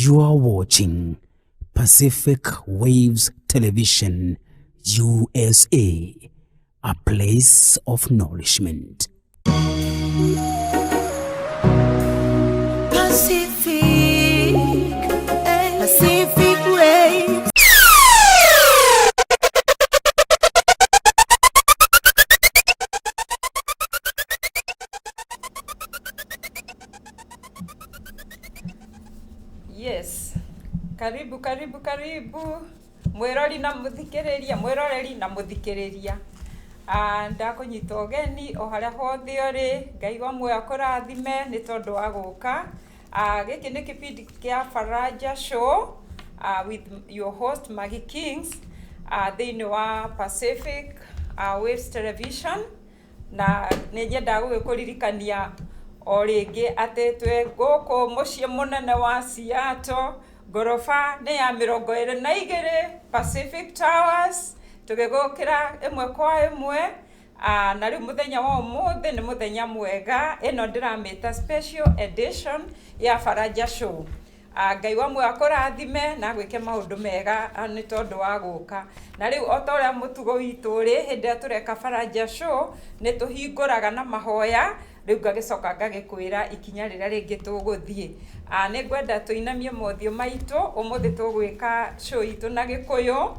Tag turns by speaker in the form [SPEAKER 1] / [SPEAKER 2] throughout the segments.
[SPEAKER 1] You are watching Pacific Waves Television, USA, a place of nourishment.
[SPEAKER 2] Pacific, Pacific Waves.
[SPEAKER 3] Yes, karibu karibu karibu mwirori na muthikiriria, mwiroreri na muthikiriria. Ndakunyita ũgeni o harĩa hothe ũrĩ. Ngai wa muoyo akũrathime nĩ tondũ wa gũka. Gĩkĩ nĩ kĩbindi kĩa Faraja Show with your host Maggie Kings, thĩinĩ wa Pacific Waves Television. Na nĩ nyendaga gũgĩkũririkania o rĩngĩ atĩ twĩ gũkũ mũciĩ mũnene wa Seattle, ngoroba nĩ ya 22, Pacific Towers, tũgĩgũkĩra ĩmwe kwa ĩmwe. Na rĩu mũthenya wa ũmũthĩ nĩ mũthenya mwega, ĩno ndĩramĩta special edition ya Faraja Show. Ngai wa muoyo akũrathime na agwĩke maũndũ mega nĩ tondũ wa gũka. Na rĩu o ta ũrĩa mũtugo witũ ũrĩ, hĩndĩ ĩrĩa tũreka Faraja Show nĩ tũhingũraga na mahoya. Rĩu ngagĩcoka ngagĩkwĩra ikinya rĩrĩa rĩngĩ tũgũthiĩ. Nĩ ngwenda tũinamie mothiũ maitũ. Ũmũthĩ tũgwĩka show itũ na Gĩkũyũ.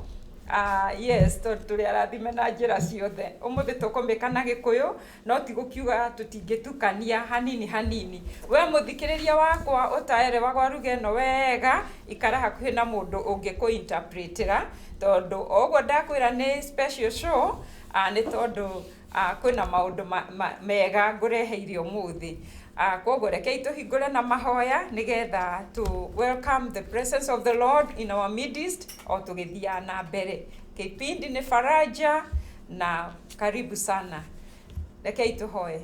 [SPEAKER 3] Yes, tondũ tũrĩ arathime na njĩra ciothe. Ũmũthĩ tũkũmĩka na Gĩkũyũ, no ti gũkiuga tũtingĩtukania hanini hanini. We mũthikĩrĩria wakwa ũtaerewagwo ruga ĩno wega, ikara hakuhĩ na mũndũ ũngĩkũ-interpretĩra, tondũ o ũguo ndakwĩra nĩ special show, nĩ tondũ kwĩna maũndũ mega ngũreheire ũmũthĩ. Koguo rekei tũhingũre na mahoya nĩgetha to welcome the presence of the Lord in our midst o tũgĩthiaga na mbere. Kipindi nĩ Faraja na karibu sana. Rekei tũhoe.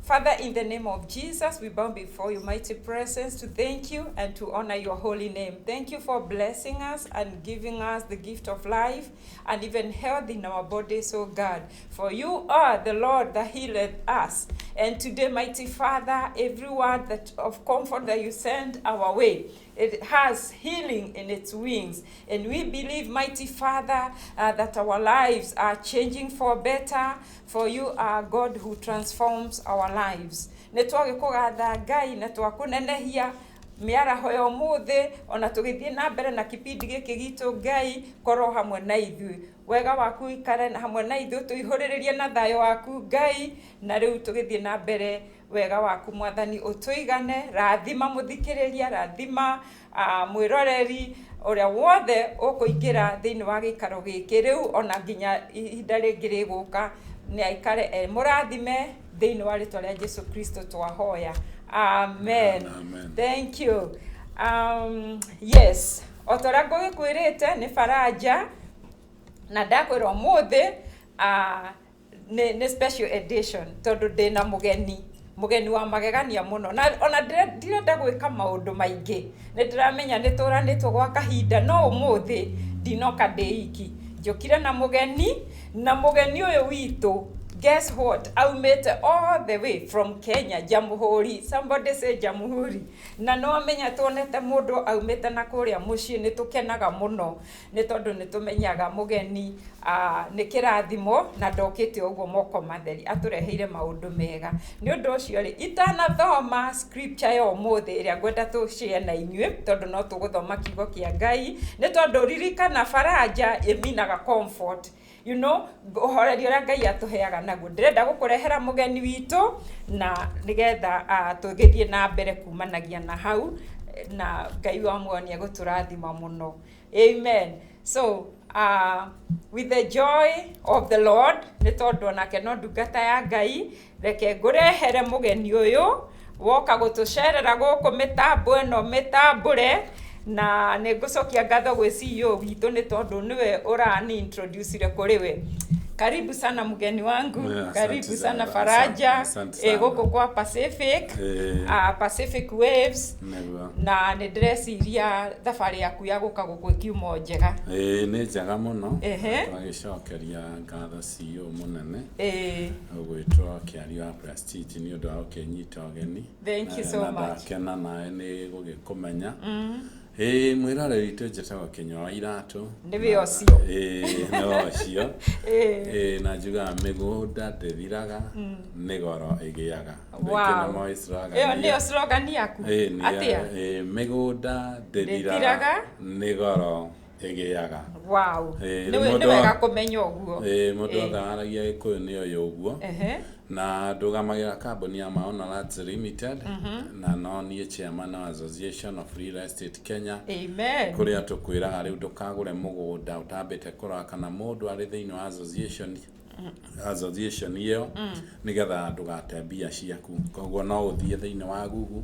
[SPEAKER 3] Father, in the name of Jesus, we bow before your mighty presence to thank you and to honor your holy name. Thank you for blessing us and giving us the gift of life and even health in our bodies, oh God. For you are the Lord that healeth us. And today, mighty Father, every word that of comfort that you send our way, it has healing in its wings. And we believe, mighty Father, that our lives are changing for better, for you are God who transforms our lives. Nĩ twagĩkũgatha Ngai na twakũnenehia mĩaraho ya ũmũthĩ, ona tũgĩthiĩ na mbere na kipindi gĩkĩ gitũ. Ngai, korwo hamwe na ithuĩ, wega waku ikare hamwe na ithuĩ, tũihũrĩrĩrie na thayũ waku Ngai. Na rĩu tũgĩthiĩ na mbere, wega waku Mwathani ũtũigane. Rathima mũthikĩrĩria, rathima mwĩroreri ũrĩa wothe ũkũingĩra thĩinĩ wa gĩikaro gĩkĩ rĩu, ona nginya ihinda rĩngĩ rĩgũka, nĩ aikare e mũrathime. Thĩinĩ wa rĩtwa rĩa Jesu Kristo twahoya, amen.
[SPEAKER 4] Amen.
[SPEAKER 3] Thank you. Yes, o ta ũrĩa ngũgĩkwĩrĩte nĩ Faraja, na ndakwĩra ũmũthĩ nĩ special edition tondũ ndĩna mũgeni, mũgeni wa magegania mũno. Na ona ndirenda gwĩka maũndũ maingĩ, nĩ ndĩramenya nĩ tũranĩtwo gwa kahinda, no ũmũthĩ ndinoka ndĩ iki, njũkire na mũgeni. Na mũgeni ũyũ witũ, guess what, aumĩte all the way from Kenya, Jamhuri. Somebody say Jamhuri. Na no amenya tuonete mũndũ aumĩte na kũrĩa mũciĩ, nĩ tũkenaga mũno nĩ tondũ nĩ tũmenyaga mũgeni nĩ kĩrathimo, na ndokĩte ũguo moko matheri, atũreheire maũndũ mega. Nĩ ũndũ ũcio rĩ, itanathoma scripture ya ũmũthĩ ĩrĩa ngwenda tũshare na inyuĩ, tondũ no tũgũthoma kiugo kĩa Ngai, nĩ tondũ ririkana Faraja ĩminaga comfort, ũhoreri ũrĩa Ngai atũheaga naguo. Ndĩrenda gũkũrehera mũgeni witũ na nĩgetha tũgĩthiĩ na mbere kumanagia na hau, na Ngai wa muoyo nĩ egũtũrathima mũno. Amen. So with the joy of the Lord, nĩ tondũ onake no ndungata ya Ngai, reke ngũrehere mũgeni ũyũ woka gũtũcerera gũkũ mĩtambo ĩno mĩtambũre. Na nĩ ngũcokia ngatho gwĩ CEO witũ nĩ tondũ nĩwe ũrani introducire kũrĩ we. Karibu sana mgeni wangu.
[SPEAKER 4] Yeah, asante
[SPEAKER 3] Karibu sana
[SPEAKER 4] sana,
[SPEAKER 3] Faraja.
[SPEAKER 4] asante sana.
[SPEAKER 3] Gũkũ kwa Pacific, Pacific Waves.
[SPEAKER 4] Nĩguo.
[SPEAKER 3] Na nĩ ndĩreciria thabarĩ yaku ya gũka gũkũ ĩkiuma njega.
[SPEAKER 4] Ĩĩ, nĩ njega mũno.
[SPEAKER 3] Ehe.
[SPEAKER 4] Twagĩcokeria ngatho CEO mũnene ũgwĩtwo Kĩario wa Prestige nĩ ũndũ wa gũkĩnyita ũgeni.
[SPEAKER 3] Thank you so
[SPEAKER 4] Na
[SPEAKER 3] much.
[SPEAKER 4] Ndakena nawe nĩ gũgĩkũmenya. Ĩĩ, mwĩroreri witũ, njĩtagwo Kĩnyua wa Iratũ.
[SPEAKER 3] Nĩwe ũcio.
[SPEAKER 4] Ĩĩ, nĩwe ũcio. Ĩĩ, na njugaga mĩgũnda ndĩthiraga, nĩ goro ĩgĩaga. Andũ aingĩ nĩ moĩ slogan
[SPEAKER 3] Ĩyo
[SPEAKER 4] ĩyo.
[SPEAKER 3] Nĩyo slogan yaku?
[SPEAKER 4] Ĩĩ,
[SPEAKER 3] Atĩa?
[SPEAKER 4] Ĩĩ, mĩgũnda
[SPEAKER 3] ndĩthiraga,
[SPEAKER 4] ndĩthiraga, nĩ goro ĩgĩaga. Ĩĩ,
[SPEAKER 3] Nĩ
[SPEAKER 4] mũndũ
[SPEAKER 3] nĩ wega kũmenya ũguo.
[SPEAKER 4] Ĩĩ, mũndũ wothe waragia Gĩkũyũ nĩ oĩ ũguo. Na ndũgamagĩra kambuni ya Maono Lands Limited, na no niĩ chairman wa Association of Real Estate Kenya, kũrĩa tũkwĩraga rĩu ndũkagũre mũgũnda ũtambĩte kũrora kana mũndũ arĩ thĩinĩ wa association ĩyo, nĩgetha ndũgate mbia ciaku. Koguo no ũthiĩ thĩinĩ wa Google,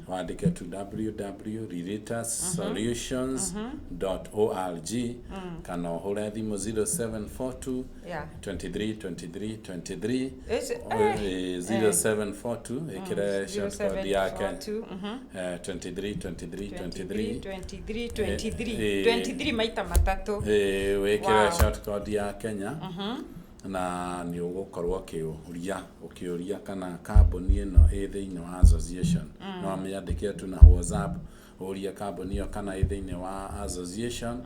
[SPEAKER 4] wandĩke tu www.realtorssolutions.org, kana ũhũre thimũ 0742 23 23 23. 0742, ĩkĩre short code yake.
[SPEAKER 3] 0742,
[SPEAKER 4] 23 23 23.
[SPEAKER 3] 23 23. 23 maita matatũ.
[SPEAKER 4] Wĩkĩre short code ya Kenya, na nĩ ũgũkorwo ũkĩũria kana kambuni ĩno ĩ thĩinĩ wa association. No amĩandĩke tu na WhatsApp, ũrie kambuni ĩyo kana ĩ thĩinĩ wa association,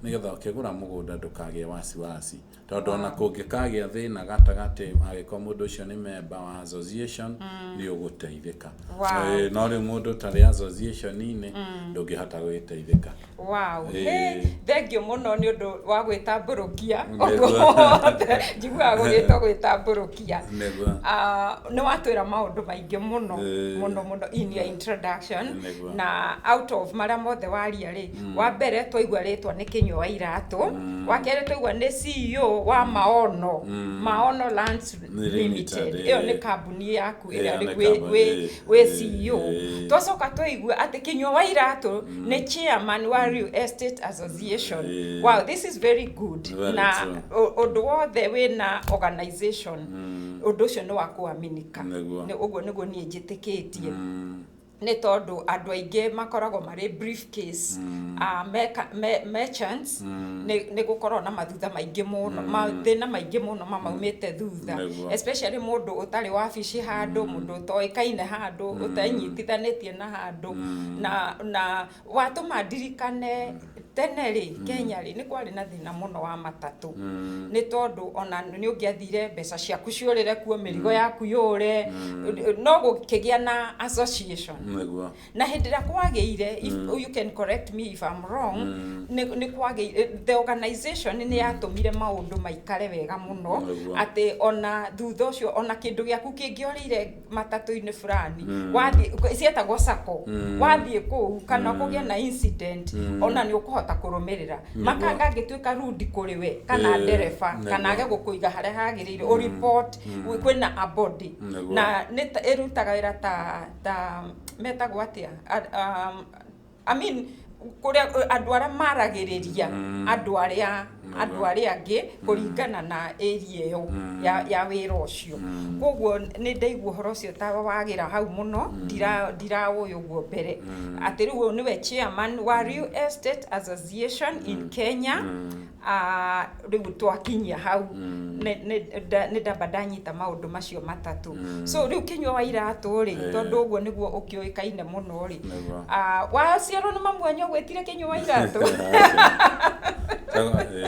[SPEAKER 4] nĩgetha ũkĩgũra mũgũnda ndũkagĩe wasiwasi, tondũ ona kũngĩkagĩa thĩna gatagatĩ, angĩkorwo mũndũ ũcio nĩ member wa association, nĩ ũgũteithĩka. No rĩu mũndũ ũtarĩ association-inĩ, ndũngĩhota gwĩteithĩka.
[SPEAKER 3] Hey, thank you mũno nĩ ũndũ wa gwĩtambũrũkia.
[SPEAKER 4] Nĩguo.
[SPEAKER 3] Ũguo wothe njiguaga gũgĩtwo gwĩtambũrũkia.
[SPEAKER 4] Nĩguo.
[SPEAKER 3] Ah, nĩ watwĩra maũndũ maingĩ mũno mũno mũno in your introduction. Na out of marĩa mothe waria rĩ, wa mbere twaigua rĩtwa nĩ Kĩnyua wa Iratũ, wa kerĩ twaigua nĩ CEO wa Maono Lands Limited.
[SPEAKER 4] Limited.
[SPEAKER 3] Ĩyo nĩ kambuni yaku ĩrĩa
[SPEAKER 4] Ĩyo
[SPEAKER 3] rĩu
[SPEAKER 4] nĩ kambuni,
[SPEAKER 3] wĩ CEO. Twacoka twaigua atĩ Kĩnyua wa Iratũ nĩ chairman wa Real Estate Association. Wow, this is very good.
[SPEAKER 4] Very
[SPEAKER 3] Na
[SPEAKER 4] true.
[SPEAKER 3] ũndũ wothe wĩna organization, ũndũ ũcio nĩ wa kũaminika.
[SPEAKER 4] Nĩguo.
[SPEAKER 3] Ũguo nĩguo niĩ njĩtĩkĩtie, nĩ tondũ andũ aingĩ makoragwo marĩ briefcase merchants. Nĩ gũkorwo na mathutha maingĩ mũno, mathĩna maingĩ mũno mamaumĩte thutha, especially mũndũ ũtarĩ wabici handũ, mũndũ ũtoĩkaine handũ, ũtenyitithanĩtie na handũ. Na watũma ndirikane tene rĩ, Kenya rĩ, nĩ kwarĩ na thĩna mũno wa matatũ, nĩ tondũ ona nĩ ũngĩathire mbeca ciaku ciũrĩre kuo, mĩrigo yaku yũre. No gũkĩgĩa na association, na hĩndĩ ĩrĩa kwagĩire, if you can correct me if I'm wrong, nĩ kwagĩire, the organization nĩ yatũmire maũndũ maikare wega mũno, atĩ ona thutha ũcio, ona kĩndũ gĩaku kĩngĩorĩire matatũ-inĩ fulani, wathiĩ, cietagwo sacco, wathiĩ kũu kana kũgĩe na incident, ona nĩ ũkũhota kũrũmĩrĩra. Makanga angĩtuĩka rude kũrĩ we kana ndereba, kana age gũkũiga harĩa hagĩrĩire, ũreport kwĩna a body. Na nĩ ĩrutaga wĩra ta metagwo atĩa? I mean, kũrĩa andũ arĩa maragĩrĩria andũ arĩa angĩ kũringana na area ĩyo ya wĩra ũcio. Koguo nĩ ndaigua ũhoro ũcio ta wagĩra hau mũno, ndiraũĩ ũguo mbere, atĩ rĩu ũyũ nĩwe chairman wa Real Estate Association in Kenya. Ah, rĩu twakinyia hau, nĩ ndamba ndanyita maũndũ macio matatũ. So rĩu Kĩnyua wa Iratũ rĩ, tondũ ũguo nĩguo ũkĩũĩkaine mũno rĩ, ah, waciarwo nĩ mamu wanyu agwĩtire Kĩnyua wa Iratũ?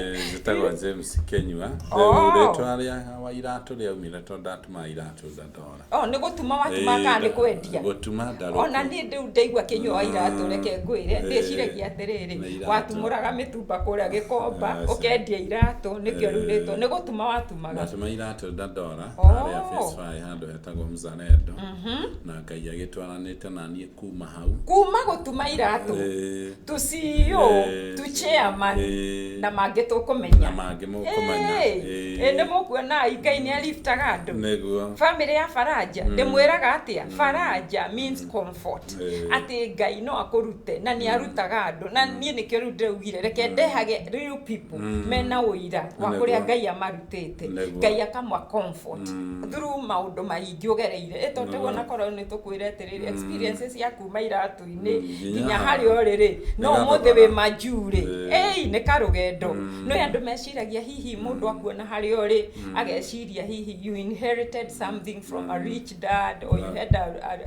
[SPEAKER 4] Njĩtagwo James Kenyua. Rĩu rĩtwa rĩa wa Iratũ rĩaumire tondũ ndatuma iratũ ndandora.
[SPEAKER 3] Oh, nĩ gũtuma watuma kana nĩ kwendia?
[SPEAKER 4] Gũtuma ndarũkũ.
[SPEAKER 3] Ona niĩ rĩu ndaigua Kĩnyua wa Iratũ, reke ngwĩre, ndĩciragia atĩrĩrĩ,
[SPEAKER 4] Nĩ iratũ.
[SPEAKER 3] watumũraga mĩtumba kũrĩa Gĩkomba,
[SPEAKER 4] Aca.
[SPEAKER 3] ũkendia iratũ, nĩkĩo rĩu rĩtwa nĩ gũtuma watumaga.
[SPEAKER 4] Ndatuma iratũ ndandora harĩa Phase 5, handũ hetagwo Mzalendo, na Ngai agĩtwaranĩte na niĩ kuma hau.
[SPEAKER 3] Kuma gũtuma iratũ to CEO, to chairman. Na mangĩ tũkũmenya.
[SPEAKER 4] Na mangĩ mũkũmenya.
[SPEAKER 3] Ĩ nĩ mũkuona Ngai nĩ aliftaga andũ.
[SPEAKER 4] Nĩguo.
[SPEAKER 3] Family ya Faraja, ndĩmwĩraga atĩa, Faraja means comfort, atĩ Ngai no akũrute na nĩ arutaga andũ. Na niĩ nĩkĩo rĩu ndĩraugire reke ndehage real people mena ũira wa kũrĩa Ngai amarutĩte, Ngai akama comfort through maũndũ maingĩ ũgereire. Ĩ tondũ ona korwo nĩ tũkwĩre atĩrĩrĩ, experiences ya kuma iratũ-inĩ
[SPEAKER 4] nginya
[SPEAKER 3] nginya
[SPEAKER 4] haha.
[SPEAKER 3] Harĩa ũrĩ rĩ, no
[SPEAKER 4] Nĩ
[SPEAKER 3] ũmũthĩ
[SPEAKER 4] gathogora.
[SPEAKER 3] wĩ majuu rĩ, ĩi nĩ karũgendo. No andũ meciragia hihi mũndũ akuona harĩa ũrĩ ageciria hihi you inherited something from a rich dad or you had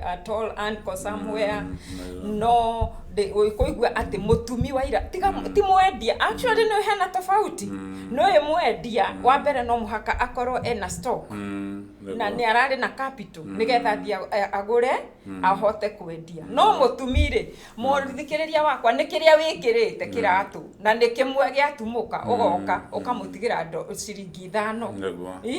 [SPEAKER 3] a tall uncle somewhere. No kũigua atĩ mũtumi wa ira tiga ti mwendia, actually no hena tofauti. No ĩ mwendia wa mbere no mũhaka akorwo ena stock na nĩ ararĩ na capital nĩgetha athiĩ agũre ahote kwendia. No mũtumi rĩ, mũthikĩrĩria wakwa, nĩ kĩrĩa wĩkĩrĩte kĩratũ na nĩ kĩmwe gĩatumũka, ũgoka ũkamũtigĩra ciringi 5. Ĩ?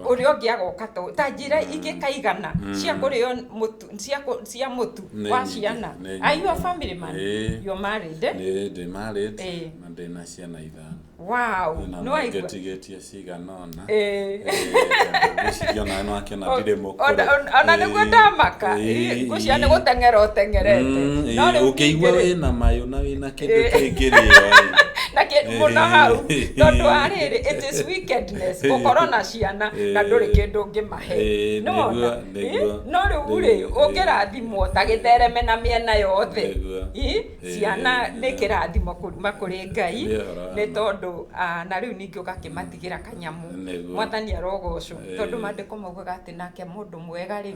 [SPEAKER 3] Ũrĩa ũngĩ agoka ta njĩra ingĩ kaigana cia kũrĩo mũtu, cia mũtu
[SPEAKER 4] Nĩ
[SPEAKER 3] wa
[SPEAKER 4] nyingĩ,
[SPEAKER 3] ciana.
[SPEAKER 4] nĩ
[SPEAKER 3] Are you a
[SPEAKER 4] nyingĩ.
[SPEAKER 3] family man?
[SPEAKER 4] Ĩ.
[SPEAKER 3] You're married, eh?
[SPEAKER 4] Nĩ ndĩ married na ndĩna ciana 5. Na
[SPEAKER 3] Nĩ waigua?
[SPEAKER 4] ngĩtigĩtie cigana ũna.
[SPEAKER 3] Ĩ.
[SPEAKER 4] Ngwĩciria onawe no akĩona ndirĩ mũkũrũ.
[SPEAKER 3] Ona nĩguo ndamaka. Ngwĩciria nĩ gũteng'era ũteng'erete. No rĩu
[SPEAKER 4] Ũngĩigua
[SPEAKER 3] ningĩ rĩ,
[SPEAKER 4] wĩna mayũ na wĩna kĩndũ kĩngĩrĩo ĩ.
[SPEAKER 3] Na mũno hau tondũ wa rĩrĩ, it is wickedness gũkorwo na ciana na ndũrĩ kĩndũ ũngĩmahe. Nĩwona?
[SPEAKER 4] Nĩguo, nĩguo.
[SPEAKER 3] No rĩu rĩ, ũngĩrathimwo ta gĩthereme na mĩena yothe.
[SPEAKER 4] Nĩguo.
[SPEAKER 3] Ciana nĩ kĩrathimo kuma kũrĩ Ngai,
[SPEAKER 4] Nĩ ũhoro wa
[SPEAKER 3] nĩ
[SPEAKER 4] ma.
[SPEAKER 3] tondũ na rĩu ningĩ ũgakĩmatigĩra kanyamũ. Mwathani arogocwo, tondũ maandĩko maugaga atĩ nake mũndũ mwega rĩ,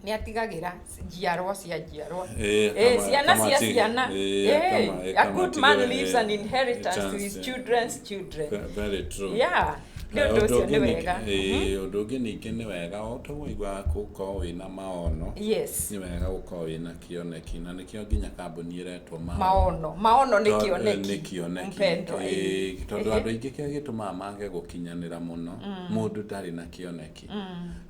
[SPEAKER 3] nĩ atigagĩra njiarwa cia njiarwa. Ciana cia ciana. A good man leaves an inheritance to his children's children.
[SPEAKER 4] Very true.
[SPEAKER 3] Yeah, nĩ ũndũ ũcio nĩ wega.
[SPEAKER 4] Ũndũ ũngĩ ningĩ nĩ wega o ta waigua gũkorwo wĩna maono, nĩ wega gũkorwo wĩna kĩoneki, na nĩkĩo nginya kambuni ĩretwo
[SPEAKER 3] Maono, maono nĩ kĩoneki.
[SPEAKER 4] Nĩ kĩoneki.
[SPEAKER 3] Mpendo.
[SPEAKER 4] Tondũ andũ aingĩ kĩrĩa gĩtũmaga mage gũkinyanĩra mũno, mũndũ ndarĩ na kĩoneki,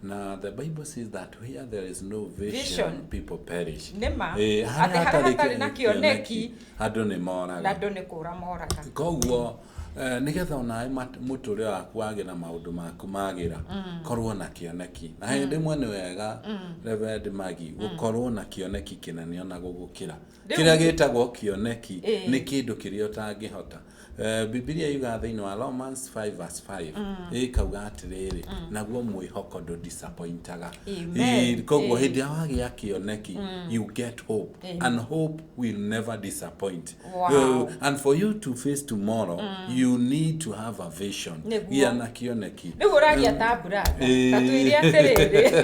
[SPEAKER 4] na the Bible says that where there is no vision,
[SPEAKER 3] Vision.
[SPEAKER 4] people perish.
[SPEAKER 3] Nĩ ma.
[SPEAKER 4] Harĩa
[SPEAKER 3] Atĩ harĩa hatarĩ na kĩoneki,
[SPEAKER 4] andũ nĩ moraga.
[SPEAKER 3] Na andũ nĩ kũra moraga.
[SPEAKER 4] Koguo nĩgetha onawe mũtũrĩre waku wagĩra, maũndũ maku magĩra, korwo na kĩoneki. Na hĩndĩ ĩmwe nĩ wega, Reverend Maggie, gũkorwo na kĩoneki kĩnene ona gũgũkĩra kĩrĩa gĩtagwo kĩoneki. Nĩ kĩndũ kĩrĩa ũtangĩhota. Bibilia yugaga thĩinĩ wa Romans 5 verse 5, ĩkauga atĩrĩrĩ, naguo mwĩhoko ndũ disappointaga.
[SPEAKER 3] Amen.
[SPEAKER 4] Koguo hĩndĩ ĩrĩa wagĩa kĩoneki, you get hope, and hope will never disappoint. And for you to face tomorrow, you need to have a vision.
[SPEAKER 3] Nĩguo.
[SPEAKER 4] Gĩa na kĩoneki.
[SPEAKER 3] Rĩu ũragia ta brother, ta twĩre atĩrĩrĩ,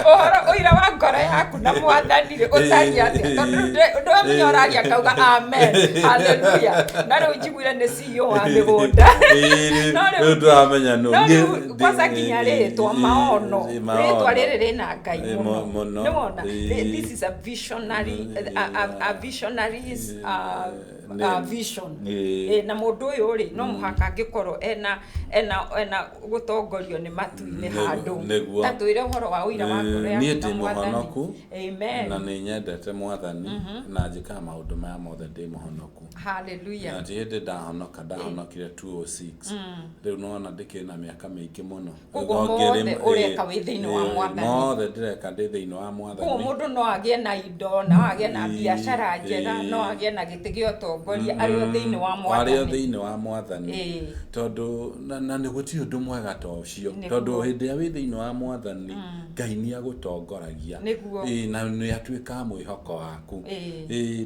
[SPEAKER 3] ũhoro ũira wa ngoro yaku na Mwathani rĩ, ũtariĩ atĩa? Tondũ ndwamenya ũraria kauga amen, haleluya, na rĩu njiguire nĩ CEO wa mĩgũnda. No
[SPEAKER 4] Rĩu
[SPEAKER 3] rĩu
[SPEAKER 4] ndũramenya nũ.
[SPEAKER 3] No rĩu kwanza nginya rĩtwa Maono, rĩtwa rĩrĩ rĩna Ngai mũno.
[SPEAKER 4] Mũno.
[SPEAKER 3] Nĩwona? This is a visionary, a visionary's
[SPEAKER 4] Name.
[SPEAKER 3] Vision. Na mũndũ ũyũ rĩ, no mũhaka angĩkorwo ena gũtongorio nĩ matu-inĩ handũ. Ta twĩre ũhoro wa ũira wa ngoro yaku
[SPEAKER 4] Niĩ
[SPEAKER 3] na
[SPEAKER 4] ndĩ
[SPEAKER 3] Mwathani.
[SPEAKER 4] mũhonoku
[SPEAKER 3] Amen.
[SPEAKER 4] na nĩ nyendete Mwathani, na njĩkaga maũndũ maya mothe ndĩ mũhonoku.
[SPEAKER 3] Hallelujah.
[SPEAKER 4] Na ti hĩndĩ ndahonoka, ndahonokire 206. Rĩu nĩwona ndĩkĩrĩ na mĩaka mĩingĩ mũno.
[SPEAKER 3] Koguo mothe ũreka wĩ thĩinĩ wa Mwathani.
[SPEAKER 4] Mothe ndĩreka ndĩ thĩinĩ wa
[SPEAKER 3] Koguo
[SPEAKER 4] Mwathani.
[SPEAKER 3] mũndũ no agĩe na indo, no agĩe na biacara njega, no agĩe na gĩtĩ gĩa ũtongoria arĩ o thĩinĩ wa
[SPEAKER 4] arĩ o
[SPEAKER 3] Mwathani.
[SPEAKER 4] Thĩinĩ wa Mwathani. Tondũ na nĩ gũtirĩ ũndũ mwega ta ũcio, tondũ hĩndĩ ĩrĩa wĩ thĩinĩ wa Mwathani, Ngai nĩ agũtongoragia. Na nĩ atuĩkaga mwĩhoko waku.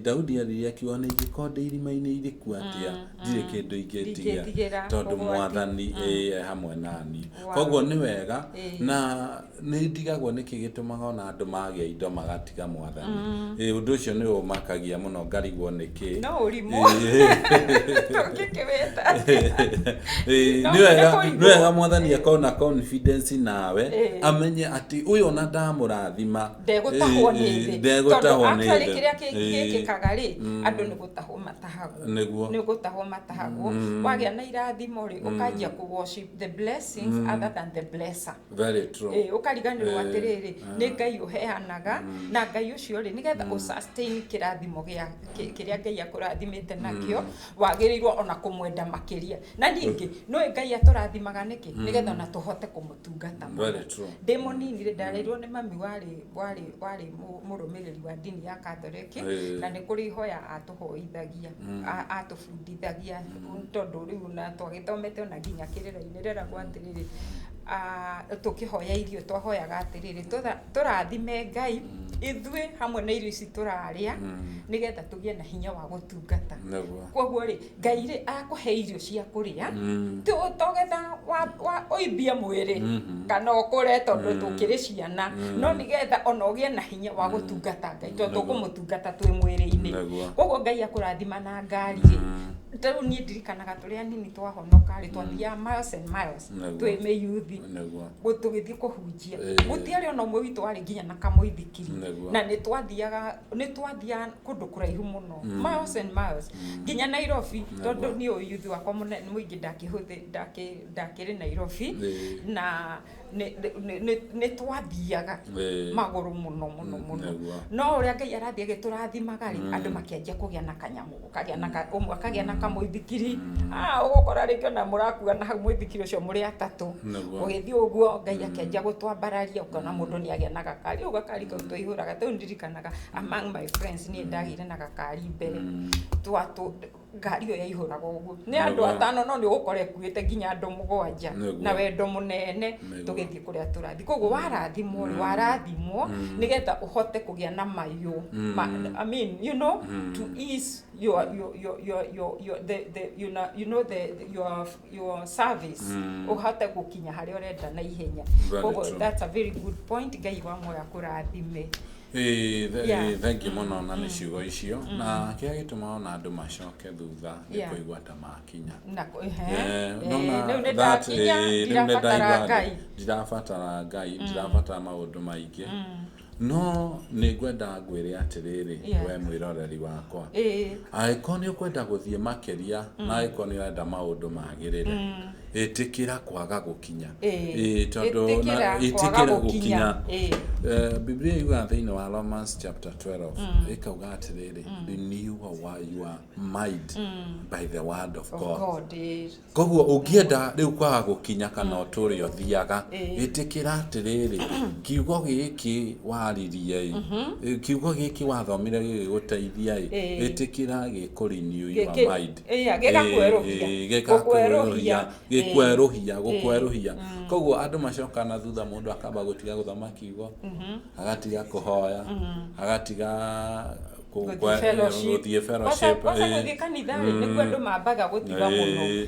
[SPEAKER 4] Daudi aririe akiuga, nĩ ingĩkorwo ndĩ irima-inĩ iriku atĩa, ndirĩ kĩndũ ingĩtigĩra,
[SPEAKER 3] Ndingĩtigĩra
[SPEAKER 4] tondũ
[SPEAKER 3] ũgwati.
[SPEAKER 4] Mwathani e hamwe nani. Koguo nĩ wega, na nĩ ndigagwo nĩkĩ gĩtũmaga ona andũ magĩa indo magatiga Mwathani. Ũndũ ũcio nĩ ũmakagia mũno, ngarigwo nĩkĩ.
[SPEAKER 3] No ũrimũ. Tũngĩkĩwĩta
[SPEAKER 4] Ĩĩ,
[SPEAKER 3] No,
[SPEAKER 4] nĩ wega
[SPEAKER 3] nĩ kũrigwo.
[SPEAKER 4] nĩ wega mwathani akorwo na confidence nawe
[SPEAKER 3] Ĩĩ.
[SPEAKER 4] amenye atĩ ũyũ ona ndamũrathima
[SPEAKER 3] ndegũtahwo nĩ
[SPEAKER 4] Ĩĩ,
[SPEAKER 3] thĩ
[SPEAKER 4] ndegũtahwo
[SPEAKER 3] Tondũ
[SPEAKER 4] nĩ
[SPEAKER 3] actually
[SPEAKER 4] thĩ.
[SPEAKER 3] kĩrĩa
[SPEAKER 4] Ĩĩ.
[SPEAKER 3] gĩkĩkaga rĩ andũ nĩ gũtahwo matahagwo
[SPEAKER 4] Nĩguo.
[SPEAKER 3] nĩ gũtahwo matahagwo wagĩa na irathimo rĩ ũkanjia kũ worship the blessings other than the blesser.
[SPEAKER 4] Very true.
[SPEAKER 3] Ĩĩ, ũkariganĩrwo
[SPEAKER 4] Ĩĩ,
[SPEAKER 3] atĩrĩrĩ, nĩ Ngai ũheanaga, na Ngai ũcio rĩ, nĩgetha ũ sustain kĩrathimo gĩa kĩrĩa Ngai akũrathimĩte nakĩo, wagĩrĩirwo ona kũmwenda makĩria. Na ningĩ nĩũĩ Ngai atũrathimaga nĩkĩ? Nĩgetha ona tũhote kũmũtungata mũno.
[SPEAKER 4] Very true.
[SPEAKER 3] Ndĩ mũnini rĩ, ndarerirwo nĩ mami warĩ mũrũmĩrĩri wa ndini ya Catholic, na nĩ kũrĩ ihoya atũhoithagia, atũbundithagia, tondũ rĩu na twagĩthomete ona nginya kĩrĩra-inĩ rĩragwo atĩrĩrĩ, tũkĩhoya irio twahoyaga atĩrĩrĩ, tũrathime Ngai ithuĩ hamwe na irio ici tũrarĩa, nĩgetha tũgĩe na hinya wa gũtungata. Koguo rĩ, Ngai rĩ akũhe irio cia kũrĩa, togetha ũimbie mwĩrĩ kana ũkũre tondũ tũkĩrĩ ciana, no nĩgetha ona ũgĩe na hinya wa gũtungata Ngai, tondũ tũkũmũtungata twĩ mwĩrĩ-inĩ. Koguo Ngai akũrathima na ngari rĩ, ta rĩu niĩ ndirikanaga tũrĩ anini twahonoka rĩ, twathiaga miles and miles twĩ mĩyuthi tũgĩthiĩ kũhunjia. Gũtiarĩ ona ũmwe witũ warĩ nginya na kamũithikiri, na nĩ twathiaga kũndũ kũraihu mũno, miles and miles, nginya Nairobi, tondũ niĩ ũyuthi wakwa mũnene mũingĩ ndakĩrĩ Nairobi, na nĩ twathiaga magũrũ mũno mũno mũno. No ũrĩa Ngai arathiĩ agĩtũrathimaga rĩ, andũ makĩanjia kũgĩa na kanyamũ, ũkagĩa na ũmwe akagĩa na kamũithikiri, ũgũkora rĩngĩ ona mũrakua na hau mũithikiri ũcio mũrĩ atatũ. Ũgĩthiĩ ũguo Ngai akĩanjia gũtwambararia, ũkona mũndũ nĩ agĩa na gakari, rĩu gakari kau twaihũraga, rĩu ndirikanaga among my friends niĩ ndagĩire na gakari mbere, ngari ĩyo yaihũraga ũguo nĩ andũ atano, no nĩ ũgũkora ĩkuĩte nginya andũ mũgwanja, na wendo mũnene, tũgĩthiĩ kũrĩa tũrathiĩ. Koguo warathimwo rĩ, warathimwo nĩgetha ũhote kũgĩa na mayũ, I mean, you know, to ease your your your your your your the the you know you know the your your service, ũhote gũkinya harĩa ũrenda na ihenya. Koguo that's a very good point. Ngai wa muoyo akũrathime.
[SPEAKER 4] Thank you mũno na nĩ ciugo icio, na kĩrĩa gĩtũmaga ona andũ macoke thutha nĩ kũigua ta makinya.
[SPEAKER 3] Rĩu nĩ ndakinya, ndirabatara Ngai.
[SPEAKER 4] Ndirabatara Ngai, ndirabatara maũndũ maingĩ. No nĩ ngwenda ngwĩre atĩrĩrĩ, we mwĩroreri wakwa, angĩkorwo nĩ ũkwenda gũthiĩ makĩria, na angĩkorwo nĩ ũrenda maũndũ magĩrĩre, ĩtĩkĩra kwaga gũkinya. Tondũ ĩtĩkĩra gũkinya. Biblia yugaga thĩinĩ wa Romans chapter 12, ĩkauga atĩrĩrĩ, renew your mind by the word of God. Koguo ũngĩenda rĩu kwaga gũkinya kana ũtũre ũthiaga, ĩtĩkĩra atĩrĩrĩ, kiugo gĩkĩ waririe ĩ, kiugo gĩkĩ wathomire gĩgĩgũteithia ĩ, ĩtĩkĩra gĩkũ renew your mind.
[SPEAKER 3] Gĩgakwerũhia.
[SPEAKER 4] Gĩkwerũhia, gũkwerũhia. Koguo andũ macoka na thutha, mũndũ akamba gũtiga gũthoma kiugo, agatiga kũhoya, agatiga gũthiĩ fellowship.
[SPEAKER 3] Kwanza gũthiĩ kanitha rĩ, nĩkuo andũ mambaga gũtiga mũno.